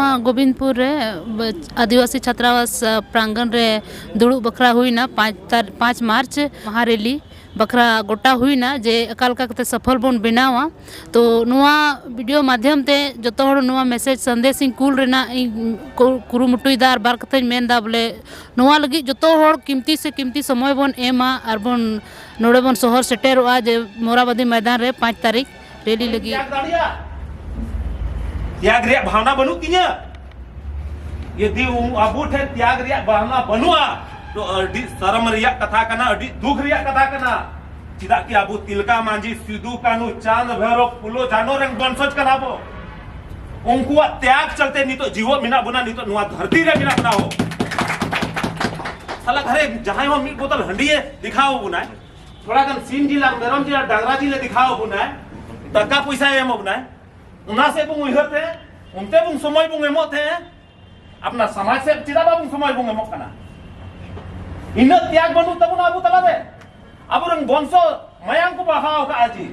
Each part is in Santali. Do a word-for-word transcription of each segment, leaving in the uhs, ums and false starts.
ᱱᱚᱣᱟ ᱜᱳᱵᱤᱱᱫᱽᱯᱩᱨ ᱨᱮ ᱵ-, ᱟᱹᱫᱤᱵᱟᱹᱥᱤ ᱪᱷᱟᱛᱨᱟᱵᱟᱥ, ᱟ, ᱯᱨᱟᱝᱜᱚᱱ ᱨᱮ ᱫᱩᱲᱩᱵ ᱵᱟᱠᱷᱨᱟ ᱦᱩᱭᱱᱟ᱾ ᱯᱟᱸᱪ ᱛᱟᱨ-, ᱯᱟᱸᱪ ᱢᱟᱨᱪ ᱢᱟᱦᱟ ᱨᱮᱞᱤ ᱵᱟᱠᱷᱨᱟ ᱜᱚᱴᱟ ᱦᱩᱭᱱᱟ ᱡᱮ ᱚᱠᱟ ᱞᱮᱠᱟ ᱠᱟᱛᱮ ᱥᱚᱯᱷᱚᱞ ᱵᱚᱱ ᱵᱮᱱᱟᱣᱟ᱾ ᱛᱚ ᱱᱚᱣᱟ ᱵᱷᱤᱰᱤᱭᱳ ᱢᱟᱫᱽᱫᱷᱚᱢ ᱛᱮ ᱡᱚᱛᱚ ᱦᱚᱲ ᱱᱚᱣᱟ ᱢᱮᱥᱮᱡᱽ ᱥᱟᱸᱫᱮᱥ ᱤᱧ ᱠᱩᱞ ᱨᱮᱱᱟᱜ ᱤᱧ ᱠᱩ-, ᱠᱩᱨᱩᱢᱩᱴᱩᱭᱮᱫᱟ ᱟᱨ ᱵᱟᱨ ᱠᱟᱛᱷᱟᱧ ᱢᱮᱱᱫᱟ ᱵᱚᱞᱮ ᱱᱚᱣᱟ ᱞᱟᱹᱜᱤᱫ ᱡᱚᱛᱚ ᱦᱚᱲ ᱠᱤᱢᱛᱤ ᱥᱮ ᱠᱤᱢᱛᱤ ᱥᱚᱢᱚᱭ ᱵᱚᱱ ᱮᱢᱟ ᱟᱨ ᱵᱚᱱ ᱱᱚᱰᱮ ᱵᱚᱱ ᱥᱚᱦᱚᱨ ᱥᱮᱴᱮᱨᱚᱜᱼᱟ ᱡᱮ ᱢᱚᱨᱟᱵᱟᱫᱤ ᱢᱚᱭᱫᱟᱱ ᱨᱮ ᱯᱟᱸᱪ ᱛᱟᱹᱨᱤᱠᱷ ᱨᱮᱞᱤ ᱞᱟᱹᱜᱤᱫ᱾ ᱛᱮᱭᱟᱜᱽ ᱫᱟᱲᱮᱭᱟᱜᱼᱟ? ᱛᱮᱭᱟᱜᱽ ᱨᱮᱭᱟᱜ ᱵᱷᱟᱣᱱᱟ ᱵᱟᱹᱱᱩᱜ ᱛᱤᱧᱟᱹ? ᱡᱩᱫᱤ ᱩᱱ ᱟᱵᱚ ᱴᱷᱮᱱ ᱛᱮᱭᱟᱜᱽ ᱨᱮᱭᱟᱜ ᱵᱷᱟᱣᱱᱟ ᱵᱟᱹᱱᱩᱜᱼᱟ, ᱛᱚ ᱟᱹᱰᱤ ᱥᱚᱨᱢ ᱨᱮᱭᱟᱜ ᱠᱟᱛᱷᱟ ᱠᱟᱱᱟ, ᱟᱹᱰᱤ ᱫᱩᱠ ᱨᱮᱭᱟᱜ ᱠᱟᱛᱷᱟ ᱠᱟᱱᱟ᱾ ᱪᱮᱫᱟᱜ ᱠᱤ ᱟᱵᱚ ᱛᱤᱞᱠᱟ ᱢᱟᱹᱡᱷᱤ, ᱥᱤᱫᱩ ᱠᱟᱹᱱᱦᱩ, ᱪᱟᱸᱫ ᱵᱷᱟᱭᱨᱚᱵ, ᱯᱷᱩᱞᱳ ᱡᱷᱟᱱᱳ ᱨᱮᱱ ᱵᱚᱝᱥᱚᱡᱽ ᱠᱟᱱᱟ ᱵᱚ᱾ ᱩᱱᱠᱩᱣᱟᱜ ᱛᱮᱭᱟᱜᱽ ᱪᱟᱞᱛᱮ ᱱᱤᱛᱚᱜ ᱡᱤᱣᱮᱫ ᱢᱮᱱᱟᱜ ᱵᱚᱱᱟ, ᱱᱤᱛᱚᱜ ᱱᱚᱣᱟ ᱫᱷᱟᱹᱨᱛᱤ ᱨᱮ ᱢᱮᱱᱟᱜ ᱵᱚᱱᱟ ᱦᱳ᱾ ᱥᱟᱞᱟ ᱜᱷᱟᱨᱮ ᱡᱟᱦᱟᱸᱭ ᱦᱚᱸ ᱢᱤᱫ ᱵᱳᱛᱚᱞ ᱦᱟᱺᱰᱤᱭᱮ ᱫᱮᱠᱷᱟᱣ ᱟᱵᱚᱱᱟᱭ, ᱛᱷᱚᱲᱟ ᱜᱟᱱ ᱥᱤᱢ ᱡᱤᱞ ᱟᱨ ᱢᱮᱨᱚᱢ ᱡᱤᱞ ᱟᱨ ᱰᱟᱝᱨᱟ ᱡᱤᱞᱮ ᱫᱮᱠᱷᱟᱣ ᱟᱵᱚᱱᱟᱭ, ᱴᱟᱠᱟ ᱯᱚᱭᱥᱟᱭ ᱮᱢ ᱟᱵᱚᱱᱟᱭ, ᱚᱱᱟ ᱥᱮᱫ ᱵᱚᱱ ᱩᱭᱦᱟᱹᱨ ᱛᱮ ᱚᱱᱛᱮ ᱵᱚᱱ ᱥᱚᱢᱚᱭ ᱵᱚᱱ ᱮᱢᱚᱜ ᱛᱮ ᱟᱯᱱᱟᱨ ᱥᱚᱢᱟᱡᱽ ᱥᱮᱫ ᱪᱮᱫᱟᱜ ᱵᱟᱵᱚᱱ ᱥᱚᱢᱚᱭ ᱵᱚᱱ ᱮᱢᱚᱜ ᱠᱟᱱᱟ? ᱤᱱᱟᱹᱜ ᱛᱮᱭᱟᱜ ᱵᱟᱹᱱᱩᱜ ᱛᱟᱵᱚᱱᱟ ᱟᱵᱚ ᱛᱟᱞᱟᱨᱮ᱾ ᱟᱵᱚᱨᱮᱱ ᱵᱚᱝᱥᱚ ᱢᱟᱭᱟᱝ ᱠᱚ ᱵᱟᱦᱟᱣ ᱠᱟᱜᱼᱟ ᱡᱮ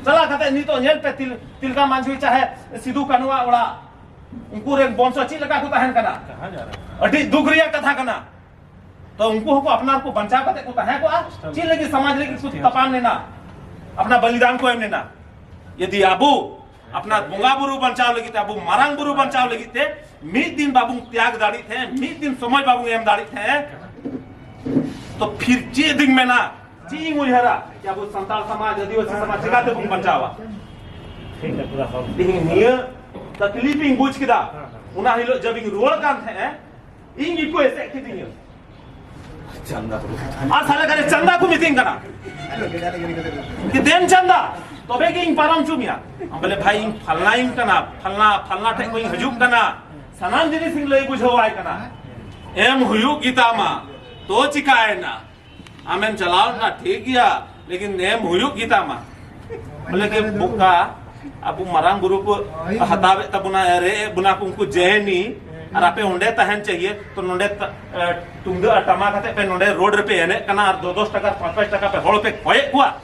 ᱪᱟᱞᱟᱣ ᱠᱟᱛᱮ ᱱᱤᱛᱚᱜ ᱧᱮᱞ ᱯᱮ ᱛᱤᱞ-, ᱛᱤᱞᱠᱟ ᱢᱟᱹᱡᱷᱤ ᱪᱟᱦᱮ ᱥᱤᱫᱩ ᱠᱟᱹᱱᱩᱣᱟᱜ ᱚᱲᱟᱜ, ᱩᱱᱠᱩ ᱨᱮᱱ ᱵᱚᱝᱥᱚ ᱪᱮᱫ ᱞᱮᱠᱟ ᱠᱚ ᱛᱟᱦᱮᱱ ᱠᱟᱱᱟ? ᱟᱹᱰᱤ ᱫᱩᱠ ᱨᱮᱭᱟᱜ ᱠᱟᱛᱷᱟ ᱠᱟᱱᱟ᱾ ᱛᱚ ᱩᱱᱠᱩ ᱦᱚᱸᱠᱚ ᱟᱯᱱᱟᱨ ᱠᱚ ᱵᱟᱧᱪᱟᱣ ᱠᱟᱛᱮ ᱠᱚ ᱛᱟᱦᱮᱸ ᱠᱚᱜᱼᱟ᱾ ᱪᱮᱫ ᱞᱟᱹᱜᱤᱫ ᱥᱚᱢᱟᱡᱽ ᱞᱟᱹᱜᱤᱫ ᱠᱚ ᱛᱟᱯᱟᱢ ᱞᱮᱱᱟ, ᱟᱯᱱᱟᱨ ᱵᱚᱞᱤᱫᱟᱱ ᱠᱚ ᱮᱢ ᱞᱮᱱᱟ? ᱡᱩᱫᱤ ᱟᱵᱚ ᱟᱯᱱᱟᱨ ᱵᱚᱸᱜᱟ ᱵᱩᱨᱩ ᱵᱟᱧᱪᱟᱣ ᱞᱟᱹᱜᱤᱫ ᱛᱮ, ᱟᱵᱚ ᱢᱟᱨᱟᱝ ᱵᱩᱨᱩ ᱵᱟᱧᱪᱟᱣ ᱞᱟᱹᱜᱤᱫ ᱛᱮ ᱢᱤᱫ ᱫᱤᱱ ᱵᱟᱵᱚᱱ ᱛᱮᱭᱟᱜ ᱫᱟᱲᱮᱭᱟᱜ ᱛᱟᱦᱮᱸ, ᱢᱤᱫ ᱫᱤᱱ ᱥᱚᱢᱚᱭ ᱵᱟᱵᱚᱱ ᱮᱢ ᱫᱟᱲᱮᱭᱟᱜ ᱛᱟᱦᱮᱸ, ᱛᱚ ᱯᱷᱤᱨ ᱪᱮᱫ ᱫᱤᱱ ᱢᱮᱱᱟ, ᱪᱮᱫ ᱤᱧ ᱩᱭᱦᱟᱹᱨᱟ ᱡᱮ ᱟᱵᱚ ᱥᱟᱱᱛᱟᱲ ᱥᱚᱢᱟᱡᱽ, ᱟᱹᱫᱤᱵᱟᱹᱥᱤ ᱥᱚᱢᱟᱡᱽ ᱪᱤᱠᱟᱹ ᱛᱮᱵᱚᱱ ᱵᱟᱧᱪᱟᱣᱟ? ᱛᱮᱦᱮᱧ ᱱᱤᱭᱟᱹ ᱛᱟᱠᱞᱤᱯ ᱤᱧ ᱵᱩᱡᱽ ᱠᱮᱫᱟ, ᱚᱱᱟ ᱦᱤᱞᱳᱜ ᱡᱟᱵ ᱤᱧ ᱨᱩᱣᱟᱹᱲ ᱠᱟᱱ ᱛᱟᱦᱮᱸ, ᱤᱧ ᱜᱮᱠᱚ ᱮᱥᱮᱫ ᱠᱤᱫᱤᱧᱟ᱾ ᱪᱟᱸᱫᱟ ᱠᱚ᱾ ᱟᱨ ᱥᱟᱞᱟ ᱠᱟᱨᱮ ᱪᱟᱸᱫᱟ ᱠᱚ ᱢᱤᱛᱟᱹᱧ ᱠᱟᱱᱟ᱾ ᱠᱤ ᱫᱮᱱ ᱪᱟᱸᱫᱟ, ᱛᱚᱵᱮ ᱜᱮ ᱤᱧ ᱯᱟᱨᱚᱢ ᱦᱚᱪᱚ ᱢᱮᱭᱟ᱾ ᱟᱢ ᱵᱚᱞᱮ ᱵᱷᱟᱭ ᱤᱧ ᱯᱷᱟᱞᱱᱟᱧ ᱠᱟᱱᱟ, ᱯᱷᱟᱞᱱᱟ, ᱯᱷᱟᱞᱱᱟ ᱴᱷᱮᱡ ᱠᱷᱚᱱ ᱤᱧ ᱦᱤᱡᱩᱜ ᱠᱟᱱᱟ, ᱥᱟᱱᱟᱢ ᱡᱤᱱᱤᱥ ᱤᱧ ᱞᱟᱹᱭ ᱵᱩᱡᱷᱟᱹᱣᱟᱭ ᱠᱟᱱᱟ᱾ ᱮᱢ ᱦᱩᱭᱩᱜ ᱜᱮᱛᱟᱢᱟ, ᱛᱚ ᱪᱤᱠᱟᱭᱮᱱᱟ? ᱟᱢᱮᱢ ᱪᱟᱞᱟᱣ ᱞᱮᱱᱟ ᱴᱷᱤᱠ ᱜᱮᱭᱟ, ᱞᱮᱠᱤᱱ ᱮᱢ ᱦᱩᱭᱩᱜ ᱜᱮᱛᱟᱢᱟ᱾ ᱵᱚᱞᱮ ᱠᱤ ᱵᱚᱠᱟ, ᱟᱵᱚ ᱢᱟᱨᱟᱝ ᱵᱩᱨᱩ ᱠᱚ ᱦᱟᱛᱟᱣᱮᱫ ᱛᱟᱵᱚᱱᱟ, ᱨᱮᱡ ᱮᱫ ᱵᱚᱱᱟ ᱠᱚ ᱩᱱᱠᱩ ᱡᱮ ᱮᱱ ᱤ, ᱟᱨ ᱟᱯᱮ ᱚᱸᱰᱮ ᱛᱟᱦᱮᱱ ᱪᱟᱦᱤᱭᱮ, ᱛᱚ ᱱᱚᱸᱰᱮ ᱛᱟ-, ᱮ, ᱛᱩᱢᱫᱟᱹᱜ ᱟᱨ ᱴᱟᱢᱟᱠ ᱟᱛᱮ ᱯᱮ ᱱᱚᱸᱰᱮ ᱨᱳᱰ ᱨᱮᱯᱮ ᱮᱱᱮᱡ ᱠᱟᱱᱟ ᱟᱨ ᱫᱚᱥ ᱫᱚᱥ ᱴᱟᱠᱟ, ᱯᱟᱸᱪ ᱯᱟᱸᱪ ᱴᱟᱠᱟ ᱯᱮ ᱦᱚᱲ ᱯᱮ ᱠᱚᱭᱮᱫ ᱠᱚᱣᱟ,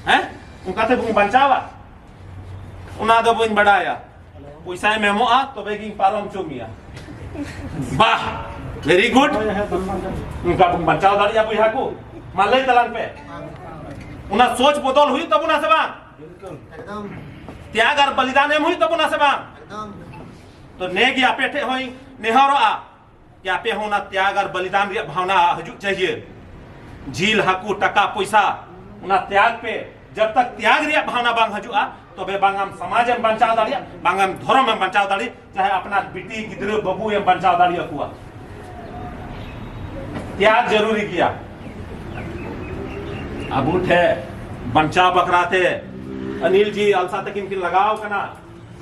ᱦᱮᱸ? ᱚᱱᱠᱟ ᱛᱮ ᱵᱚᱱ ᱵᱟᱧᱪᱟᱣᱟ? ᱚᱱᱟ ᱫᱚ ᱵᱟᱹᱧ ᱵᱟᱰᱟᱭᱟ᱾ ᱯᱚᱭᱥᱟᱭ ᱮᱢᱚᱜᱼᱟ, ᱛᱚᱵᱮ ᱜᱤᱧ ᱯᱟᱨᱚᱢ ᱦᱚᱪᱚ ᱢᱮᱭᱟ᱾ ᱵᱟᱦ, very good᱾ ᱚᱱᱠᱟ ᱵᱚᱱ ᱵᱟᱧᱪᱟᱣ ᱫᱟᱲᱮᱭᱟᱜᱼᱟ ᱵᱚᱭᱦᱟ ᱠᱚ? ᱢᱟ ᱞᱟᱹᱭ ᱛᱟᱞᱟᱝ ᱯᱮ᱾ ᱚᱱᱟ ᱥᱳᱪ ᱵᱚᱫᱚᱞ ᱦᱩᱭᱩᱜ ᱛᱟᱵᱚᱱᱟ ᱥᱮ ᱵᱟᱝ? ᱮᱠᱫᱚᱢ᱾ ᱛᱮᱭᱟᱜ ᱟᱨ ᱵᱚᱞᱤᱫᱟᱱ ᱮᱢ ᱦᱩᱭᱩᱜ ᱛᱟᱵᱚᱱᱟ ᱥᱮ ᱵᱟᱝ? ᱮᱠᱫᱚᱢ᱾ ᱛᱚ ᱱᱮ ᱜᱮ ᱟᱯᱮ ᱴᱷᱮᱡ ᱦᱚᱸᱧ ᱱᱮᱦᱚᱨᱚᱜᱼᱟ, ᱠᱤ ᱟᱯᱮ ᱦᱚᱸ ᱚᱱᱟ ᱛᱮᱭᱟᱜ ᱟᱨ ᱵᱚᱞᱤᱫᱟᱱ ᱨᱮᱭᱟᱜ ᱵᱷᱟᱣᱱᱟ ᱦᱤᱡᱩᱜ ᱪᱟᱦᱤᱭᱮ᱾ ᱡᱤᱞ, ᱦᱟᱹᱠᱩ, ᱴᱟᱠᱟ, ᱯᱚᱭᱥᱟ, ᱚᱱᱟ ᱛᱮᱭᱟᱜ ᱯᱮ᱾ ᱡᱟᱵ ᱛᱟᱠ ᱛᱮᱭᱟᱜ ᱨᱮᱭᱟᱜ ᱵᱷᱟᱣᱱᱟ ᱵᱟᱝ ᱦᱤᱡᱩᱜᱼᱟ, ᱛᱚᱵᱮ ᱵᱟᱝ ᱟᱢ ᱥᱚᱢᱟᱡᱽ ᱮᱢ ᱵᱟᱧᱪᱟᱣ ᱫᱟᱲᱮᱭᱟᱜᱼᱟ, ᱵᱟᱝ ᱟᱢ ᱫᱷᱚᱨᱚᱢ ᱮᱢ ᱵᱟᱧᱪᱟᱣ ᱫᱟᱲᱮᱭᱟᱜᱼᱟ, ᱪᱟᱦᱮ ᱟᱯᱱᱟᱨ ᱵᱤᱴᱤ ᱜᱤᱫᱽᱨᱟᱹ ᱵᱟᱹᱵᱩ ᱮᱢ ᱵᱟᱧᱪᱟᱣ ᱫᱟᱲᱮᱭᱟᱠᱚᱣᱟ᱾ ᱛᱮᱭᱟᱜ ᱡᱟᱹᱨᱩᱨᱤ ᱜᱮᱭᱟ᱾ ᱟᱵᱚ ᱴᱷᱮᱡ ᱵᱟᱧᱪᱟᱣ ᱵᱟᱠᱷᱨᱟ ᱛᱮ ᱚᱱᱤᱞ ᱡᱤ ᱟᱞᱥᱟ ᱛᱟᱹᱠᱤᱱ ᱠᱤᱱ ᱞᱟᱜᱟᱣ ᱠᱟᱱᱟ,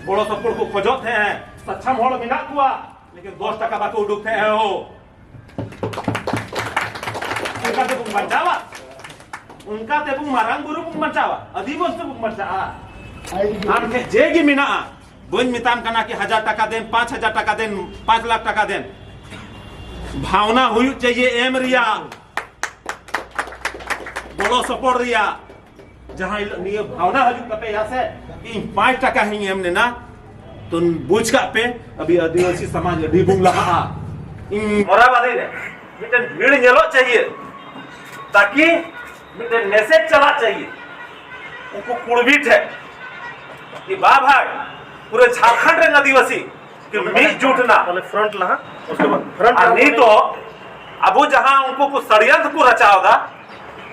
ᱜᱚᱲᱚ ᱥᱚᱯᱚᱦᱚᱫ ᱠᱚ ᱠᱷᱚᱡᱚᱜ ᱛᱟᱦᱮᱸ, ᱥᱟᱪᱷᱟᱢ ᱦᱚᱲ ᱢᱮᱱᱟᱜ ᱠᱚᱣᱟ, ᱞᱮᱠᱤᱱ ᱫᱚᱥ ᱴᱟᱠᱟ ᱵᱟᱠᱚ ᱩᱰᱩᱠ ᱛᱟᱦᱮᱸ ᱦᱳ᱾ ᱚᱱᱠᱟ ᱛᱮᱵᱚᱱ ᱵᱟᱧᱪᱟᱣᱟ, ᱚᱱᱠᱟ ᱛᱮᱵᱚᱱ ᱢᱟᱨᱟᱝ ᱵᱩᱨᱩ ᱵᱚᱱ ᱵᱟᱧᱪᱟᱣᱟ, ᱟᱹᱫᱤᱵᱟᱹᱥᱤ ᱵᱚᱱ ᱵᱟᱧᱪᱟᱜᱼᱟ᱾ ᱟᱢ ᱴᱷᱮᱱ ᱡᱮ ᱜᱮ ᱢᱮᱱᱟᱜᱼᱟ, ᱵᱟᱹᱧ ᱢᱮᱛᱟᱢ ᱠᱟᱱᱟ ᱠᱤ ᱦᱟᱡᱟᱨ ᱴᱟᱠᱟ ᱫᱮᱱ, ᱯᱟᱸᱪ ᱦᱟᱡᱟᱨ ᱴᱟᱠᱟ ᱫᱮᱱ, ᱯᱟᱸᱪ ᱞᱟᱠᱷ ᱴᱟᱠᱟ ᱫᱮᱱ, ᱵᱷᱟᱣᱱᱟ ᱦᱩᱭᱩᱜ ᱪᱟᱦᱤᱭᱮ ᱮᱢ ᱨᱮᱭᱟᱜ, ᱜᱚᱲᱚ ᱥᱚᱯᱚᱦᱚᱫ ᱨᱮᱭᱟᱜ᱾ ᱡᱟᱦᱟᱸ ᱦᱤᱞᱳᱜ ᱱᱤᱭᱟᱹ ᱵᱷᱟᱣᱱᱟ ᱦᱤᱡᱩᱜ ᱛᱟᱯᱮᱭᱟ ᱥᱮ, ᱤᱧ ᱯᱟᱸᱪ ᱴᱟᱠᱟ ᱦᱚᱸᱧ ᱮᱢ ᱞᱮᱱᱟ, ᱛᱚ ᱵᱩᱡᱽ ᱠᱟᱜ ᱯᱮ, ᱟᱵᱚ ᱟᱹᱫᱤᱵᱟᱹᱥᱤ ᱥᱚᱢᱟᱡᱽ ᱟᱹᱰᱤ ᱵᱚᱱ ᱞᱟᱦᱟᱜᱼᱟ᱾ ᱤᱧ ᱢᱚᱨᱟᱵᱟᱫᱤ ᱨᱮ ᱢᱤᱫᱴᱮᱱ ᱵᱷᱤᱲ ᱧᱮᱞᱚᱜ ᱪᱟᱦᱤᱭᱮ, ᱛᱟᱠᱤ ᱢᱤᱫᱴᱮᱱ ᱢᱮᱥᱮᱡᱽ ᱪᱟᱞᱟᱜ ᱪᱟᱦᱤᱭᱮ ᱩᱱᱠᱩ ᱠᱩᱲᱵᱤ ᱴᱷᱮᱱ, ᱠᱤ ᱵᱟ ᱵᱷᱟᱭ, ᱯᱩᱨᱟᱹ ᱡᱷᱟᱲᱠᱷᱚᱸᱰ ᱨᱮᱱ ᱟᱹᱫᱤᱵᱟᱹᱥᱤ ᱠᱤ ᱢᱤᱫ ᱡᱩᱴ ᱮᱱᱟ᱾ ᱯᱟᱦᱞᱮ front ᱞᱟᱦᱟ, ᱩᱥᱠᱮ ᱵᱟᱫ front ᱟᱨ ᱞᱟᱦᱟ᱾ ᱱᱤᱛᱚᱜ ᱟᱵᱚ ᱡᱟᱦᱟᱸ ᱩᱱᱠᱩ ᱠᱚ ᱥᱟᱲᱤᱭᱟᱱᱛ ᱠᱚ ᱨᱟᱪᱟᱣ ᱮᱫᱟ,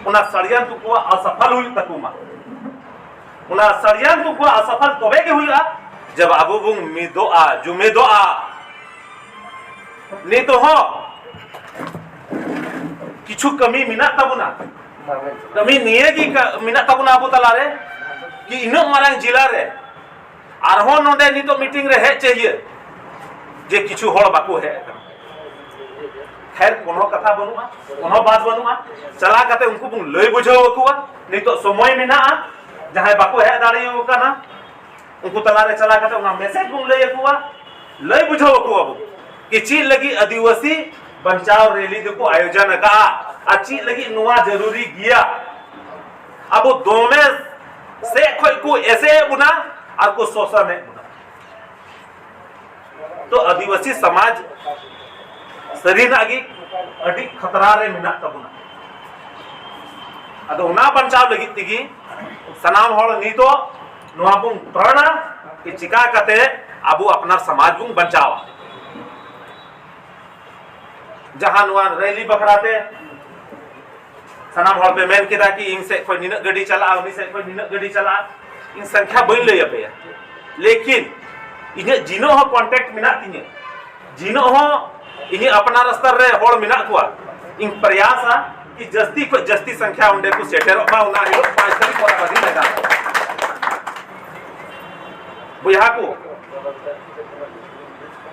ᱚᱱᱟ ᱥᱟᱲᱤᱭᱟᱱᱛ ᱠᱚᱣᱟᱜ ᱟᱥᱟᱯᱷᱟᱞ ᱦᱩᱭᱩᱜ ᱛᱟᱠᱚ ᱢᱟ᱾ ᱚᱱᱟ ᱥᱟᱲᱤᱭᱟᱱᱛ ᱠᱚᱣᱟᱜ ᱟᱥᱟᱯᱷᱟᱞ ᱛᱚᱵᱮ ᱜᱮ ᱦᱩᱭᱩᱜᱼᱟ, ᱡᱟᱵ ᱟᱵᱚ ᱵᱚᱱ ᱢᱤᱫᱚᱜᱼᱟ, ᱡᱩᱢᱤᱫᱚᱜᱼᱟ᱾ ᱱᱤᱛᱚᱜ ᱦᱚᱸ ᱠᱤᱪᱷᱩ ᱠᱟᱹᱢᱤ ᱢᱮᱱᱟᱜ ᱛᱟᱵᱚᱱᱟ᱾ ᱠᱟᱹᱢᱤ ᱱᱤᱭᱟᱹ ᱜᱮ ᱠᱟ-, ᱢᱮᱱᱟᱜ ᱛᱟᱵᱚᱱᱟ ᱟᱵᱚ ᱛᱟᱞᱟᱨᱮ, ᱠᱤ ᱤᱱᱟᱹᱜ ᱢᱟᱨᱟᱝ ᱡᱮᱞᱟ ᱨᱮ ᱟᱨᱦᱚᱸ ᱱᱚᱰᱮ ᱱᱤᱛᱚᱜ meeting ᱨᱮ ᱦᱮᱡ ᱪᱟᱹᱦᱤᱭᱟᱹ, ᱡᱮ ᱠᱤᱪᱷᱩ ᱦᱚᱲ ᱵᱟᱠᱚ ᱦᱮᱡ ᱟᱠᱟᱱᱟ᱾ ᱠᱷᱮᱨ, ᱠᱳᱱᱳ ᱠᱟᱛᱷᱟ ᱵᱟᱹᱱᱩᱜᱼᱟ, ᱠᱳᱱᱳ ᱵᱟᱛ ᱵᱟᱹᱱᱩᱜᱼᱟ᱾ ᱪᱟᱞᱟᱣ ᱠᱟᱛᱮ ᱩᱱᱠᱩ ᱵᱚᱱ ᱞᱟᱹᱭ ᱵᱩᱡᱷᱟᱹᱣ ᱟᱠᱚᱣᱟ, ᱱᱤᱛᱚᱜ ᱥᱚᱢᱚᱭ ᱢᱮᱱᱟᱜᱼᱟ᱾ ᱡᱟᱦᱟᱸᱭ ᱵᱟᱠᱚ ᱦᱮᱡ ᱫᱟᱲᱮ ᱟᱠᱟᱱᱟ, ᱩᱱᱠᱩ ᱛᱟᱞᱟᱨᱮ ᱪᱟᱞᱟᱣ ᱠᱟᱛᱮ ᱚᱱᱟ message ᱵᱚᱱ ᱞᱟᱹᱭ ᱟᱠᱚᱣᱟ, ᱞᱟᱹᱭ ᱵᱩᱡᱷᱟᱹᱣ ᱟᱠᱚᱣᱟ ᱵᱚᱱ ᱠᱤ ᱪᱮᱫ ᱞᱟᱹᱜᱤᱫ ᱟᱹᱫᱤᱵᱟᱹᱥᱤ ᱵᱟᱧᱪᱟᱣ rally ᱫᱚᱠᱚ ᱟᱭᱳᱡᱚᱱ ᱟᱠᱟᱫᱼᱟ ᱟᱨ ᱪᱮᱫ ᱞᱟᱹᱜᱤᱫ ᱱᱚᱣᱟ ᱡᱟᱹᱨᱩᱨᱤ ᱜᱮᱭᱟ᱾ ᱟᱵᱚ ᱫᱚᱢᱮ ᱥᱮᱫ ᱠᱷᱚᱱ ᱠᱚ ᱮᱥᱮᱫ ᱮᱫ ᱵᱚᱱᱟ ᱟᱨ ᱠᱚ ᱥᱳᱥᱟᱱ ᱮᱫ ᱵᱚᱱᱟ᱾ ᱛᱚ ᱟᱹᱫᱤᱵᱟᱹᱥᱤ ᱥᱚᱢᱟᱡᱽ ᱥᱟᱹᱨᱤᱱᱟᱜ ᱜᱮ ᱟᱹᱰᱤ ᱠᱷᱟᱛᱨᱟ ᱨᱮ ᱢᱮᱱᱟᱜ ᱛᱟᱵᱚᱱᱟ᱾ ᱟᱫᱚ ᱚᱱᱟ ᱵᱟᱧᱪᱟᱣ ᱞᱟᱹᱜᱤᱫ ᱛᱮᱜᱮ ᱥᱟᱱᱟᱢ ᱦᱚᱲ ᱱᱤᱛᱚᱜ ᱱᱚᱣᱟ ᱵᱚᱱ ᱛᱚᱨᱟᱲᱟ ᱠᱤ ᱪᱤᱠᱟ ᱠᱟᱛᱮ ᱟᱵᱚ ᱟᱯᱱᱟᱨ ᱥᱚᱢᱟᱡᱽ ᱵᱚᱱ ᱵᱟᱧᱪᱟᱣᱟ᱾ ᱡᱟᱦᱟᱸ ᱱᱚᱣᱟ ᱨᱮᱞᱤ ᱵᱟᱠᱷᱨᱟ ᱛᱮ ᱥᱟᱱᱟᱢ ᱦᱚᱲ ᱯᱮ ᱢᱮᱱ ᱠᱮᱫᱟ ᱠᱤ ᱤᱧ ᱥᱮᱫ ᱠᱷᱚᱱ ᱱᱤᱱᱟᱹᱜ ᱜᱟᱹᱰᱤ ᱪᱟᱞᱟᱜᱼᱟ, ᱩᱱᱤ ᱥᱮᱫ ᱠᱷᱚᱱ ᱱᱤᱱᱟᱹᱜ ᱜᱟᱹᱰᱤ ᱪᱟᱞᱟᱜᱼᱟ, ᱤᱧ ᱥᱚᱝᱠᱷᱟ ᱵᱟᱹᱧ ᱞᱟᱹᱭ ᱟᱯᱮᱭᱟ, ᱞᱮᱠᱤᱱ ᱤᱧᱟᱹᱜ ᱡᱤᱱᱟᱹᱜ ᱦᱚᱸ ᱠᱚᱱᱴᱮᱠᱴ ᱢᱮᱱᱟᱜ ᱛᱤᱧᱟᱹ, ᱡᱤᱱᱟᱹᱜ ᱦᱚᱸ ᱤᱧᱟᱹᱜ ᱟᱯᱱᱟᱨ ᱥᱛᱚᱨ ᱨᱮ ᱦᱚᱲ ᱢᱮᱱᱟᱜ ᱠᱚᱣᱟ, ᱤᱧ ᱯᱨᱚᱭᱟᱥᱟ ᱠᱤ ᱡᱟᱹᱥᱛᱤ ᱠᱷᱚᱱ ᱡᱟᱹᱥᱛᱤ ᱥᱚᱝᱠᱷᱟ ᱚᱸᱰᱮ ᱠᱚ ᱥᱮᱴᱮᱨᱚᱜ ᱢᱟ ᱚᱱᱟ ᱦᱤᱞᱳᱜ ᱯᱟᱸᱪ ᱛᱟᱹᱨᱤᱠᱷ ᱠᱚᱨᱟᱵᱟᱫᱤ ᱢᱚᱭᱫᱟᱱ ᱨᱮ᱾ ᱵᱚᱭᱦᱟ ᱠᱚ,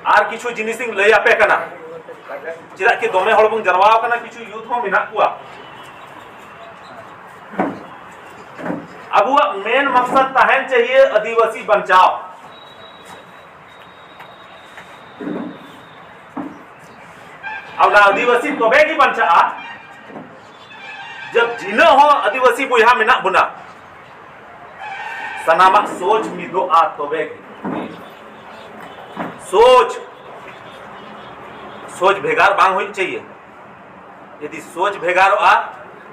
ᱟᱨ ᱠᱤᱪᱷᱩ ᱡᱤᱱᱤᱥ ᱤᱧ ᱞᱟᱹᱭ ᱟᱯᱮ ᱠᱟᱱᱟ᱾ ᱪᱮᱫᱟᱜ ᱠᱤ ᱫᱚᱢᱮ ᱦᱚᱲ ᱵᱚᱱ ᱡᱟᱨᱣᱟ ᱟᱠᱟᱱᱟ, ᱠᱤᱪᱷᱩ ᱭᱩᱛᱷ ᱦᱚᱸ ᱢᱮᱱᱟᱜ ᱠᱚᱣᱟ᱾ ᱟᱵᱚᱣᱟᱜ ᱢᱮᱱ ᱢᱟᱠᱥᱟᱫ ᱛᱟᱦᱮᱱ ᱪᱟᱦᱤᱭᱮ ᱟᱹᱫᱤᱵᱟᱹᱥᱤ ᱵᱟᱧᱪᱟᱣ᱾ ᱟᱨ ᱚᱱᱟ ᱟᱹᱫᱤᱵᱟᱹᱥᱤ ᱛᱚᱵᱮ ᱜᱮ ᱵᱟᱧᱪᱟᱜᱼᱟ, ᱡᱟᱵ ᱡᱤᱱᱟᱹᱜ ᱦᱚᱸ ᱟᱹᱫᱤᱵᱟᱹᱥᱤ ᱵᱚᱭᱦᱟ ᱢᱮᱱᱟᱜ ᱵᱚᱱᱟ, ᱥᱟᱱᱟᱢᱟᱜ ᱥᱳᱪ ᱢᱤᱫᱚᱜᱼᱟ ᱛᱚᱵᱮ ᱜᱮ᱾ ᱥᱳᱪ, ᱥᱳᱪ ᱵᱷᱮᱜᱟᱨ ᱵᱟᱝ ᱦᱩᱭᱩᱜ ᱪᱟᱦᱤᱭᱮ᱾ ᱡᱩᱫᱤ ᱥᱳᱪ ᱵᱷᱮᱜᱟᱨᱚᱜᱼᱟ,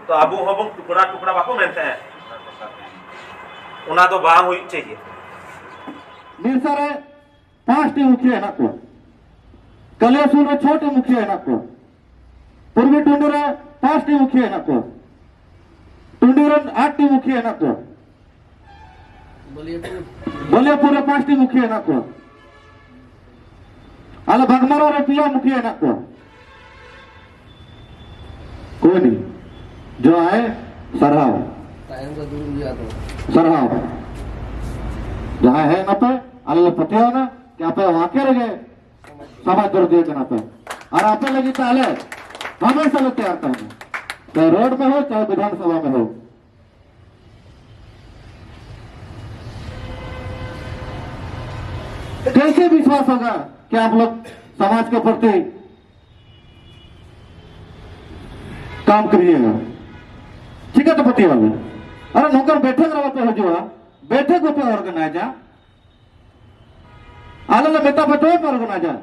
ᱛᱚ ᱟᱵᱚ ᱦᱚᱸᱵᱚᱱ ᱴᱩᱠᱲᱟ ᱴᱩᱠᱲᱟ ᱵᱟᱠᱚ ᱢᱮᱱ ᱛᱟᱦᱮᱸᱫ, ᱚᱱᱟ ᱫᱚ ᱵᱟᱝ ᱦᱩᱭᱩᱜ ᱪᱟᱦᱤᱭᱮ᱾ ᱵᱤᱨᱥᱟ ᱨᱮ ᱯᱟᱸᱪᱴᱤ ᱢᱩᱠᱷᱤᱭᱟᱹ ᱦᱮᱱᱟᱜ ᱠᱚᱣᱟ᱾ ᱠᱟᱞᱤᱭᱟᱥᱳᱞ ᱨᱮ ᱪᱷᱚᱴᱤ ᱢᱩᱠᱷᱤᱭᱟᱹ ᱦᱮᱱᱟᱜ ᱠᱚᱣᱟ᱾ ᱯᱩᱨᱵᱤ ᱴᱩᱰᱩ ᱨᱮ ᱯᱟᱸᱪᱴᱤ ᱢᱩᱠᱷᱤᱭᱟᱹ ᱦᱮᱱᱟᱜ ᱠᱚᱣᱟ᱾ ᱴᱩᱰᱩ ᱨᱮᱱ ᱟᱴᱴᱤ ᱢᱩᱠᱷᱤᱭᱟᱹ ᱦᱮᱱᱟᱜ ᱠᱚᱣᱟ᱾ ᱵᱟᱞᱤᱭᱟᱯᱩᱨ᱾ ᱵᱟᱞᱤᱭᱟᱯᱩᱨ ᱨᱮ ᱯᱟᱸᱪᱴᱤ ᱢᱩᱠᱷᱤᱭᱟᱹ ᱦᱮᱱᱟᱜ ᱠᱚᱣᱟ᱾ ᱟᱞᱮ ᱵᱟᱜᱽᱢᱟᱨᱟ ᱨᱮ ᱯᱮᱭᱟ ᱢᱩᱠᱷᱤᱭᱟᱹ ᱦᱮᱱᱟᱜ ᱠᱚᱣᱟ᱾ ᱠᱳᱭ ᱱᱤ, ᱡᱚ ᱟᱭ ᱥᱟᱨᱦᱟᱣ᱾ ᱛᱟᱭᱚᱢ ᱨᱮ ᱫᱩᱲᱩᱵ ᱜᱮᱭᱟ ᱛᱚ᱾ ᱥᱟᱨᱦᱟᱣ᱾ ᱡᱟᱦᱟᱸᱭ ᱦᱮᱡ ᱱᱟᱯᱮ, ᱟᱞᱮ ᱞᱮ ᱯᱟᱹᱛᱭᱟᱹᱣ ᱮᱱᱟ ᱠᱤ ᱟᱯᱮ ᱣᱟᱠᱮ ᱨᱮᱜᱮ ᱥᱚᱢᱟᱡᱽ ᱫᱚᱨᱫᱤᱭᱟᱹ ᱠᱟᱱᱟ ᱯᱮ᱾ ᱟᱨ ᱟᱯᱮ ᱞᱟᱹᱜᱤᱫ ᱛᱮ ᱟᱞᱮ ᱦᱟᱢᱮᱥᱟ ᱞᱮ ᱛᱮᱭᱟᱨ ᱛᱟᱦᱮᱱᱟ᱾ ᱪᱟᱦᱮ ᱨᱳᱰ ᱢᱮ ᱦᱳ, ᱪᱟᱦᱮ ᱵᱤᱫᱷᱟᱱ ᱥᱚᱵᱷᱟ ᱢᱮ ᱦᱳ᱾ कैसे विश्वास होगा कि आप लोग समाज के प्रति काम करिएगा? ᱪᱤᱠᱟᱹᱛᱮ ᱯᱟᱹᱛᱭᱟᱹᱣ ᱟᱞᱮ? ᱟᱨ ᱱᱚᱝᱠᱟᱱ ᱵᱮᱴᱷᱮᱠ ᱨᱮ ᱵᱟᱯᱮ ᱦᱤᱡᱩᱜᱼᱟ, ᱵᱮᱴᱷᱮᱠ ᱵᱟᱯᱮ ᱚᱨᱜᱟᱱᱟᱭᱤᱡᱟ᱾ ᱟᱞᱮ ᱞᱮ ᱢᱮᱛᱟ ᱯᱮ ᱛᱚᱵᱮ ᱯᱮ ᱚᱨᱜᱟᱱᱟᱭᱤᱡᱟ᱾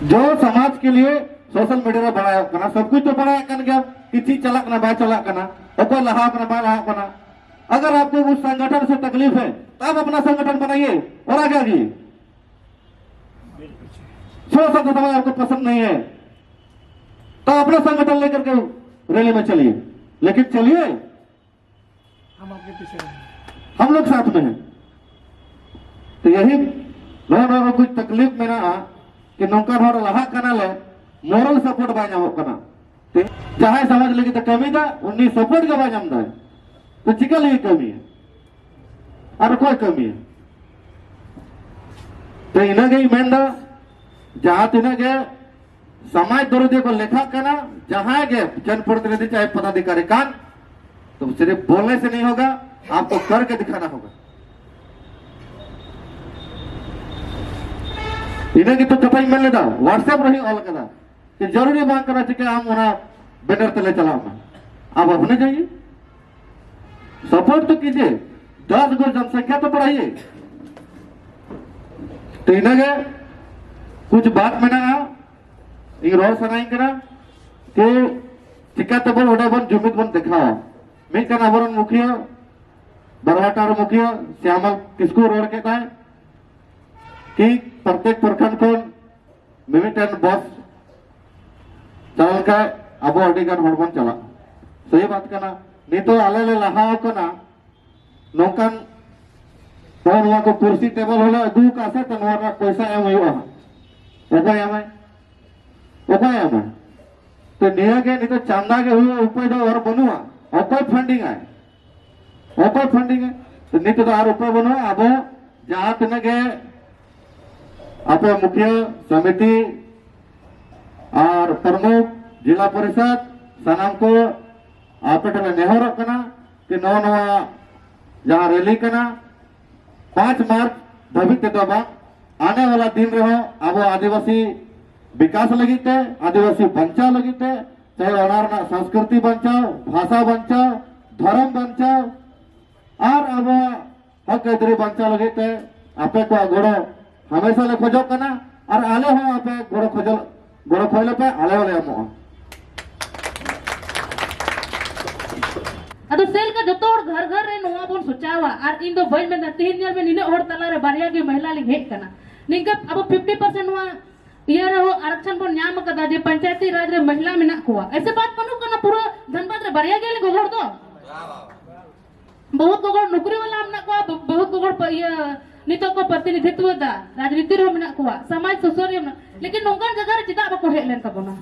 जो समाज के लिए सोशल मीडिया ᱨᱮ ᱵᱟᱲᱟᱭᱚᱜ ᱠᱟᱱᱟ, ᱥᱚᱵ ᱠᱩᱪ ᱛᱚ ᱵᱟᱲᱟᱭᱚᱜ ᱠᱟᱱ ᱜᱮᱭᱟ ᱠᱤ ᱪᱮᱫ ᱪᱟᱞᱟᱜ ᱠᱟᱱᱟ, ᱵᱟᱭ ᱪᱟᱞᱟᱜ ᱠᱟᱱᱟ, ᱚᱠᱚᱭ ᱞᱟᱦᱟ ᱠᱟᱱᱟ, ᱵᱟᱭ ᱞᱟᱦᱟ ᱠᱟᱱᱟ᱾ अगर आपको उस संगठन से तकलीफ है, तो आप अपना संगठन बनाइए और आगे आइए। सोशल समाज आपको पसंद नहीं है, तो अपना संगठन लेकर के रैली में चलिए, लेकिन चलिए, हम आपके पीछे रहेंगे। हम लोग साथ में हैं। तो यही ᱱᱚᱣᱟ ᱱᱚᱣᱟ ᱠᱚ ᱛᱟᱠᱞᱤᱯ ᱢᱮᱱᱟᱜᱼᱟ ᱠᱤ ᱱᱚᱝᱠᱟᱱ ᱦᱚᱲ ᱞᱟᱦᱟᱜ ᱠᱟᱱᱟᱞᱮ, ᱢᱚᱨᱟᱞ ᱥᱟᱯᱳᱨᱴ ᱵᱟᱭ ᱧᱟᱢᱚᱜ ᱠᱟᱱᱟ᱾ ᱛᱮ ᱡᱟᱦᱟᱸᱭ ᱥᱚᱢᱟᱡᱽ ᱞᱟᱹᱜᱤᱫ ᱮ ᱠᱟᱹᱢᱤᱭᱮᱫᱟ, ᱩᱱᱤ ᱥᱟᱯᱳᱨᱴ ᱜᱮ ᱵᱟᱭ ᱧᱟᱢ ᱮᱫᱟ᱾ ᱛᱚ ᱪᱤᱠᱟ ᱞᱟᱹᱜᱤᱫ ᱠᱟᱹᱢᱤᱭᱟ? ᱟᱨ ᱚᱠᱚᱭ ᱠᱟᱹᱢᱤᱭᱟ? ᱛᱚ ᱤᱱᱟᱹᱜᱤᱧ ᱢᱮᱱᱫᱟ, ᱡᱟᱦᱟᱸ ᱛᱤᱱᱟᱹᱜ ᱜᱮ ᱥᱚᱢᱟᱡᱽ ᱫᱚᱨᱚᱫᱤᱭᱟᱹ ᱠᱚ ᱞᱮᱠᱷᱟᱜ ᱠᱟᱱᱟ, ᱡᱟᱦᱟᱸᱭ ᱜᱮ ᱡᱚᱱ ᱯᱨᱚᱛᱤᱱᱤᱫᱷᱤ ᱪᱟᱦᱮ ᱯᱚᱫᱟᱫᱷᱤᱠᱟᱨᱤ ᱠᱟᱱ, तो सिर्फ बोलने से नहीं होगा, आपको करके दिखाना होगा। ᱤᱱᱟᱹ ᱜᱮᱛᱚ ᱠᱟᱛᱷᱟᱧ ᱢᱮᱱ ᱞᱮᱫᱟ, WhatsApp ᱨᱮᱦᱚᱸᱧ ᱚᱞ ᱠᱟᱫᱟ ᱡᱮ ᱡᱟᱹᱨᱩᱨᱤ ᱵᱟᱝ ᱠᱟᱱᱟ ᱪᱤᱠᱟᱹ ᱟᱢ ᱚᱱᱟ ᱵᱮᱱᱟᱨ ᱛᱮᱞᱮ ᱪᱟᱞᱟᱣ ᱢᱟ, आप अपने जाइए, सपोर्ट तो कीजिए, दस गो जनसंख्या तो बढ़ाइए। तो ᱤᱱᱟᱹ ᱜᱮ ᱠᱩᱪ ᱵᱟᱛ ᱢᱮᱱᱟᱜᱼᱟ, ᱤᱧ ᱨᱚᱲ ᱥᱟᱱᱟᱧ ᱠᱟᱱᱟ ᱡᱮ ᱪᱤᱠᱟᱹ ᱛᱮᱵᱚᱱ ᱚᱸᱰᱮ ᱵᱚᱱ ᱡᱩᱢᱤᱫ ᱵᱚᱱ ᱫᱮᱠᱷᱟᱣᱟ᱾ ᱢᱤᱫᱴᱟᱝ ᱟᱵᱚᱨᱮᱱ ᱢᱩᱠᱷᱤᱭᱟᱹ, ᱵᱟᱨᱣᱟᱴᱟᱨ ᱢᱩᱠᱷᱤᱭᱟᱹ ᱥᱭᱟᱢᱞᱟᱞ ᱠᱤᱥᱠᱩ ᱨᱚᱲ ᱠᱮᱫᱟᱭ ᱠᱤ ᱯᱨᱚᱛᱮᱠ ᱯᱨᱚᱠᱷᱚᱸᱰ ᱠᱷᱚᱱ ᱢᱤᱢᱤᱫᱴᱮᱱ ᱵᱚᱥ ᱪᱟᱞᱟᱣ ᱞᱮᱠᱷᱟᱡ ᱟᱵᱚ ᱟᱹᱰᱤ ᱜᱟᱱ ᱦᱚᱲ ᱵᱚᱱ ᱪᱟᱞᱟᱜᱼᱟ᱾ ᱥᱟᱹᱦᱤ ᱵᱟᱛ ᱠᱟᱱᱟ᱾ ᱱᱤᱛᱚᱜ ᱟᱞᱮ ᱞᱮ ᱞᱟᱦᱟ ᱟᱠᱟᱱᱟ, ᱱᱚᱝᱠᱟᱱ ᱱᱚᱜᱼᱚ ᱱᱚᱣᱟ ᱠᱚ ᱠᱩᱨᱥᱤ ᱴᱮᱵᱚᱞ ᱦᱚᱸᱞᱮ ᱟᱹᱜᱩ ᱟᱠᱟᱫ ᱥᱮ, ᱛᱚ ᱱᱚᱣᱟ ᱨᱮᱱᱟᱜ ᱯᱚᱭᱥᱟ ᱮᱢ ᱦᱩᱭᱩᱜᱼᱟ ᱦᱟᱸᱜ᱾ ᱚᱠᱚᱭ ᱮᱢᱟᱭ? ᱚᱠᱚᱭ ᱮᱢᱟᱭ? ᱛᱚ ᱱᱤᱭᱟᱹ ᱜᱮ ᱱᱤᱛᱚᱜ ᱪᱟᱸᱫᱟ ᱜᱮ ᱦᱩᱭᱩᱜᱼᱟ, ᱩᱯᱟᱹᱭ ᱫᱚ ᱟᱨ ᱵᱟᱹᱱᱩᱜᱼᱟ᱾ ᱚᱠᱚᱭ ᱯᱷᱟᱱᱰᱤᱝ ᱟᱭ? ᱚᱠᱚᱭ ᱯᱷᱟᱱᱰᱤᱝ ᱟᱭ? ᱛᱚ ᱱᱤᱛᱚᱜ ᱫᱚ ᱟᱨ ᱩᱯᱟᱹᱭ ᱵᱟᱹᱱᱩᱜᱼᱟ᱾ ᱟᱵᱚ ᱡᱟᱦᱟᱸ ᱛᱤᱱᱟᱹᱜ ᱜᱮ ᱟᱯᱮ ᱢᱩᱠᱷᱤᱭᱟᱹ ᱥᱚᱢᱤᱛᱤ ᱟᱨ ᱯᱨᱚᱢᱩᱠᱷ ᱡᱤᱞᱟ ᱯᱚᱨᱤᱥᱚᱫ ᱥᱟᱱᱟᱢ ᱠᱚ ᱟᱯᱮ ᱴᱷᱮᱱ ᱞᱮ ᱱᱮᱦᱚᱨᱚᱜ ᱠᱟᱱᱟ ᱡᱮ ᱱᱚᱜᱼᱚ ᱱᱚᱣᱟ ᱡᱟᱦᱟᱸ ᱨᱮᱞᱤ ᱠᱟᱱᱟ, ᱯᱟᱸᱪ ᱢᱟᱨᱪ ᱫᱷᱟᱹᱵᱤᱡ ᱛᱮᱫᱚ ᱵᱟᱝ, ᱟᱱᱮ ᱣᱟᱞᱟ ᱫᱤᱱ ᱨᱮᱦᱚᱸ ᱟᱵᱚ ᱟᱹᱫᱤᱵᱟᱹᱥᱤ ᱵᱤᱠᱟᱥ ᱞᱟᱹᱜᱤᱫ ᱛᱮ, ᱟᱹᱫᱤᱵᱟᱹᱥᱤ ᱵᱟᱧᱪᱟᱣ ᱞᱟᱹᱜᱤᱫ ᱛᱮ, ᱪᱟᱦᱮ ᱚᱱᱟ ᱨᱮᱱᱟᱜ ᱥᱚᱝᱥᱠᱨᱤᱛᱤ ᱵᱟᱧᱪᱟᱣ, ᱵᱷᱟᱥᱟ ᱵᱟᱧᱪᱟᱣ, ᱫᱷᱚᱨᱚᱢ ᱵᱟᱧᱪᱟᱣ, ᱟᱨ ᱟᱵᱚᱣᱟᱜ ᱦᱚᱠ ᱟᱹᱭᱫᱟᱹᱨᱤ ᱵᱟᱧᱪᱟᱣ ᱞᱟᱹᱜᱤᱫ ᱛᱮ ᱟᱯᱮ ᱠᱚᱣᱟᱜ ᱜᱚᱲᱚ ᱦᱟᱢᱮᱥᱟ ᱞᱮ ᱠᱷᱚᱡᱚᱜ ᱠᱟᱱᱟ, ᱟᱨ ᱟᱞᱮ ᱦᱚᱸ ᱟᱯᱮ ᱜᱚᱲᱚ ᱠᱷᱚᱡᱚᱜ, ᱜᱚᱲᱚ ᱠᱷᱚᱡ ᱞᱮᱯᱮ, ᱟᱞᱮ ᱦᱚᱸᱞᱮ ᱮᱢᱚᱜᱼᱟ᱾ ᱟᱫᱚ ᱥᱮ ᱞᱮᱠᱟ ᱡᱚᱛᱚ ᱦᱚᱲ ᱜᱷᱟᱨ ᱜᱷᱟᱨ ᱨᱮ ᱱᱚᱣᱟ ᱵᱚᱱ ᱥᱚᱪᱟᱣᱟ, ᱟᱨ ᱤᱧ ᱫᱚ ᱵᱟᱹᱧ ᱢᱮᱱᱫᱟ, ᱛᱮᱦᱮᱧ ᱧᱮᱞ ᱢᱮ, ᱱᱤᱱᱟᱹᱜ ᱦᱚᱲ ᱛᱟᱞᱟᱨᱮ ᱵᱟᱨᱭᱟ ᱜᱮ ᱢᱚᱦᱤᱞᱟ ᱞᱤᱧ ᱦᱮᱡ ᱠᱟᱱᱟ᱾ ᱱᱤᱝᱠᱟᱹ ᱟᱵᱚ ᱯᱷᱤᱯᱴᱤ ᱯᱟᱨᱥᱮᱱᱴ ᱱᱚᱣᱟ ᱤᱭᱟᱹ ᱨᱮᱦᱚᱸ ᱟᱨᱚᱠᱪᱷᱚᱱ ᱵᱚᱱ ᱧᱟᱢ ᱟᱠᱟᱫᱟ ᱡᱮ ᱯᱚᱧᱪᱟᱭᱮᱛᱤ ᱨᱟᱡᱽ ᱨᱮ ᱢᱚᱦᱤᱞᱟ ᱢᱮᱱᱟᱜ ᱠᱚᱣᱟ᱾ ᱮᱥᱮ ᱵᱟᱛ ᱵᱟᱹᱱᱩᱜ ᱠᱟᱱᱟ, ᱯᱩᱨᱟᱹ ᱫᱷᱟᱱᱵᱟᱫᱽ ᱨᱮ ᱵᱟᱨᱭᱟ ᱜᱮᱭᱟᱞᱤᱧ ᱜᱚᱜᱚ ᱦᱚᱲ ᱫᱚ᱾ ᱵᱚᱦᱩᱛ ᱜᱚᱜᱚ ᱦᱚᱲ ᱱᱚᱠᱨᱤ ᱣᱟᱞᱟ ᱢᱮᱱᱟᱜ ᱠᱚᱣᱟ, ᱵᱚ-, ᱵᱚᱦᱩᱛ ᱜᱚᱜᱚ ᱦᱚᱲ ᱯᱟ-, ᱤᱭᱟᱹ, ᱱᱤᱛᱚᱜ ᱠᱚ ᱯᱨᱚᱛᱤᱱᱤᱫᱷᱤᱛᱣᱚ ᱫᱟ, ᱨᱟᱡᱽᱱᱤᱛᱤ ᱨᱮᱦᱚᱸ ᱢᱮᱱᱟᱜ ᱠᱚᱣᱟ, ᱥᱚᱢᱟᱡᱽ ᱥᱩᱥᱟᱹᱨᱤᱭᱟᱹ ᱢᱮᱱᱟᱜ, ᱞᱮᱠᱤᱱ ᱱᱚᱝᱠᱟᱱ ᱡᱟᱭᱜᱟ ᱨᱮ ᱪᱮᱫᱟᱜ ᱵᱟᱠᱚ ᱦᱮᱡ ᱞᱮᱱ ᱛᱟᱵᱚᱱᱟ?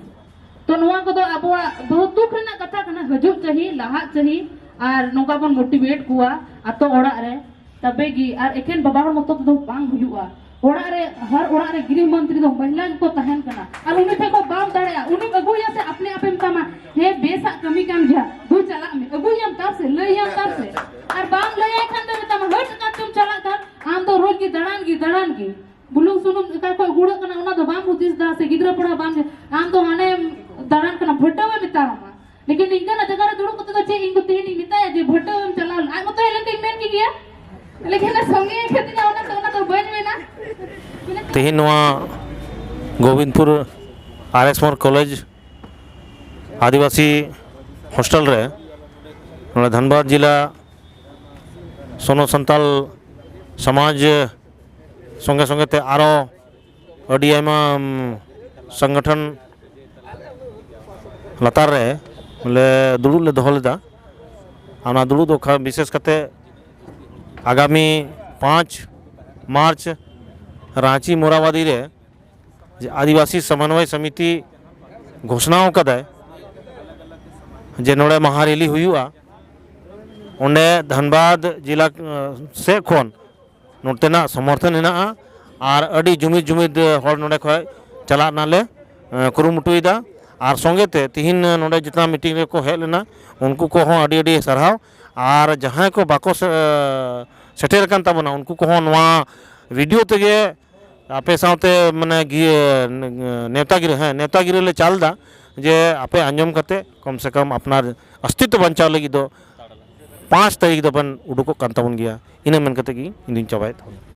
ᱛᱚ ᱱᱚᱣᱟ ᱠᱚᱫᱚ ᱟᱵᱚᱣᱟᱜ ᱵᱚᱦᱩᱛ ᱫᱩᱠ ᱨᱮᱱᱟᱜ ᱠᱟᱛᱷᱟ ᱠᱟᱱᱟ, ᱦᱤᱡᱩᱜ ᱪᱟᱹᱦᱤ, ᱞᱟᱦᱟᱜ ᱪᱟᱹᱦᱤ, ᱟᱨ ᱱᱚᱝᱠᱟ ᱵᱚᱱ ᱢᱳᱴᱤᱵᱷᱮᱴ ᱠᱚᱣᱟ ᱟᱛᱳ ᱚᱲᱟᱜ ᱨᱮ, ᱛᱚᱵᱮ ᱜᱮ᱾ ᱟᱨ ᱮᱠᱷᱮᱱ ᱵᱟᱵᱟ ᱦᱚᱲ ᱢᱚᱛᱚ ᱛᱮᱫᱚ ᱵᱟᱝ ᱦᱩᱭᱩᱜᱼᱟ᱾ ᱚᱲᱟᱜ ᱨᱮ, ᱦᱟᱨ ᱚᱲᱟᱜ ᱨᱮ ᱜᱨᱤᱦ ᱢᱚᱱᱛᱨᱤ ᱫᱚ ᱢᱚᱦᱤᱞᱟ ᱜᱮᱠᱚ ᱛᱟᱦᱮᱱ ᱠᱟᱱᱟ, ᱟᱨ ᱩᱱᱤ ᱴᱷᱮᱱ ᱠᱚ ᱵᱟᱢ ᱫᱟᱲᱮᱭᱟᱜᱼᱟ, ᱩᱱᱤᱢ ᱟᱹᱜᱩᱭᱟ ᱥᱮ ᱟᱯᱱᱮ ᱟᱯᱮ ᱢᱮᱛᱟᱢᱟ, "ᱦᱮᱸ, ᱵᱮᱥᱟᱜ ᱠᱟᱹᱢᱤ ᱠᱟᱱ ᱜᱮᱭᱟ, ᱫᱩ ᱪᱟᱞᱟᱜ ᱢᱮ", ᱟᱹᱜᱩᱭᱟᱢ ᱛᱟᱨ ᱥᱮ, ᱞᱟᱹᱭᱟᱢ ᱛᱟᱨ ᱥᱮ, ᱟᱨ ᱵᱟᱢ ᱞᱟᱹᱭᱟᱭ ᱠᱷᱟᱱ ᱫᱚ ᱢᱮᱛᱟᱢᱟ, "ᱦᱟᱹᱴ, ᱚᱠᱟ ᱪᱚᱢ ᱪᱟᱞᱟᱜ ᱠᱟᱱ, ᱟᱢ ᱫᱚ ᱨᱳᱡᱽ ᱜᱮ ᱫᱟᱬᱟᱱ ᱜᱮ, ᱫᱟᱬᱟᱱ ᱜᱮ, ᱵᱩᱞᱩᱝ ᱥᱩᱱᱩᱢ ᱚᱠᱟ ᱠᱷᱚᱡ ᱜᱩᱲᱟᱹᱜ ᱠᱟᱱᱟ, ᱚᱱᱟ ᱫᱚ ᱵᱟᱢ ᱦᱩᱫᱤᱥ ᱫᱟ ᱥᱮ, ᱜᱤᱫᱽᱨᱟᱹ ᱯᱟᱲᱦᱟᱣ ᱵᱟᱢ ᱧᱮᱞ, ᱟᱢ ᱫᱚ ᱦᱟᱱᱮᱢ ᱫᱟᱬᱟᱱ ᱠᱟᱱᱟ", ᱵᱷᱟᱹᱴᱟᱹᱣᱮ ᱢᱮᱛᱟᱢᱟ᱾ ᱞᱮᱠᱤᱱ ᱱᱤᱝᱠᱟᱱᱟᱜ ᱡᱟᱭᱜᱟ ᱨᱮ ᱫᱩᱲᱩᱵ ᱠᱟᱛᱮ ᱫᱚ ᱪᱮᱫ ᱤᱧ ᱫᱚ ᱛᱮᱦᱮᱧ ᱤᱧ ᱢᱮᱛᱟᱭᱟ ᱡᱮ ᱵᱷᱟᱹᱴᱟᱹᱣ ᱮᱢ ᱪᱟᱞᱟᱣ ᱞᱮᱱᱟ? ᱟᱡ ᱢᱚᱛᱚ ᱦᱮᱡ ᱞᱮᱱ ᱠᱷᱟᱱ ᱤᱧ ᱢᱮᱱ ᱠᱮᱜᱮᱭᱟ᱾ ᱞᱮᱠᱤᱱ ᱚᱱᱟ ᱥᱚᱸᱜᱮ ᱠᱷᱟᱹᱛᱤᱨ ᱚᱱᱟ ᱫᱚ, ᱚᱱᱟ ᱫᱚ ᱵᱟᱹᱧ ᱢᱮᱱᱟ᱾ ᱛᱮᱦᱮᱧ ᱱᱚᱣᱟ ᱜᱳᱵᱤᱱᱫᱯᱩᱨ ᱟᱨ ᱮᱥ ᱢᱳᱲ ᱠᱚᱞᱮᱡᱽ ᱟᱹᱫᱤᱵᱟᱹᱥᱤ ᱦᱳᱥᱴᱮᱞ ᱨᱮ ᱱᱚᱰᱮ ᱫᱷᱟᱱᱵᱟᱫᱽ ᱡᱮᱞᱟ ᱥᱚᱱᱚᱛ ᱥᱟᱱᱛᱟᱞ ᱥᱚᱢᱟᱡᱽ ᱥᱚᱸᱜᱮ ᱥᱚᱸᱜᱮ ᱛᱮ ᱟᱨᱚ ᱟᱹᱰᱤ ᱟᱭᱢᱟ, ᱩᱢ, ᱥᱚᱝᱜᱚᱴᱷᱚᱱ ᱞᱟᱛᱟᱨ ᱨᱮ ᱞᱮ ᱫᱩᱲᱩᱵ ᱞᱮ ᱫᱚᱦᱚ ᱞᱮᱫᱟ᱾ ᱚᱱᱟ ᱫᱩᱲᱩᱵ ᱫᱚ ᱠᱷᱟ-, ᱵᱤᱥᱮᱥ ᱠᱟᱛᱮ ᱟᱜᱟᱢᱤ ᱯᱟᱸᱪ ᱢᱟᱨᱪ ᱨᱟᱸᱪᱤ ᱢᱳᱨᱟᱵᱟᱫᱤ ᱨᱮ ᱡᱮ ᱟᱹᱫᱤᱵᱟᱹᱥᱤ ᱥᱚᱢᱚᱱᱵᱚᱭ ᱥᱚᱢᱤᱛᱤ ᱜᱷᱳᱥᱱᱟ ᱟᱠᱟᱫᱟᱭ ᱡᱮ ᱱᱚᱰᱮ ᱢᱟᱦᱟ ᱨᱮᱞᱤ ᱦᱩᱭᱩᱜᱼᱟ᱾ ᱚᱸᱰᱮ ᱫᱷᱟᱱᱵᱟᱫᱽ ᱡᱮᱞᱟ, ᱮ, ᱥᱮᱫ ᱠᱷᱚᱱ ᱱᱚᱛᱮᱱᱟᱜ ᱥᱚᱢᱚᱨᱛᱷᱚᱱ ᱦᱮᱱᱟᱜᱼᱟ᱾ ᱟᱨ ᱟᱹᱰᱤ ᱡᱩᱢᱤᱫ ᱡᱩᱢᱤᱫ ᱦᱚᱲ ᱱᱚᱰᱮ ᱠᱷᱚᱱ ᱪᱟᱞᱟᱜ ᱨᱮᱱᱟᱜ ᱞᱮ, ᱮ, ᱠᱩᱨᱩᱢᱩᱴᱩᱭᱮᱫᱟ᱾ ᱟᱨ ᱥᱚᱸᱜᱮ ᱛᱮ ᱛᱤᱦᱤᱧ ᱱᱚᱰᱮ ᱡᱮᱴᱟ ᱢᱤᱴᱤᱝ ᱨᱮᱠᱚ ᱦᱮᱡ ᱞᱮᱱᱟ, ᱩᱱᱠᱩ ᱠᱚᱦᱚᱸ ᱟᱹᱰᱤ ᱟᱹᱰᱤ ᱥᱟᱨᱦᱟᱣ᱾ ᱟᱨ ᱡᱟᱦᱟᱸᱭ ᱠᱚ ᱵᱟᱠᱚ ᱥᱮ-, ᱥᱮᱴᱮᱨ ᱟᱠᱟᱱ ᱛᱟᱵᱚᱱᱟ, ᱩᱱᱠᱩ ᱠᱚᱦᱚᱸ ᱱᱚᱣᱟ ᱵᱷᱤᱰᱤᱭᱳ ᱛᱮᱜᱮ ᱟᱯᱮ ᱥᱟᱶᱛᱮ, ᱢᱟᱱᱮ, ᱜᱤ-, ᱱᱮᱣᱛᱟ ᱜᱤᱨᱟᱹ, ᱦᱮᱸ, ᱱᱮᱣᱛᱟ ᱜᱤᱨᱟᱹ ᱞᱮ ᱪᱟᱞ ᱮᱫᱟ ᱡᱮ ᱟᱯᱮ ᱟᱸᱡᱚᱢ ᱠᱟᱛᱮ ᱠᱚᱢ ᱥᱮ ᱠᱚᱢ ᱟᱯᱱᱟᱨ ᱚᱥᱛᱤᱛᱛᱚ ᱵᱟᱧᱪᱟᱣ ᱞᱟᱹᱜᱤᱫ ᱫᱚ ᱯᱟᱸᱪ ᱛᱟᱹᱨᱤᱠᱷ ᱫᱚᱵᱚᱱ ᱩᱰᱩᱠᱚᱜ ᱠᱟᱱ ᱛᱟᱵᱚᱱ ᱜᱮᱭᱟ᱾ ᱤᱱᱟᱹ ᱢᱮᱱ ᱠᱟᱛᱮ ᱜᱮ ᱤᱧ ᱫᱩᱧ ᱪᱟᱵᱟᱭᱮᱫ ᱛᱟᱵᱚᱱᱟ᱾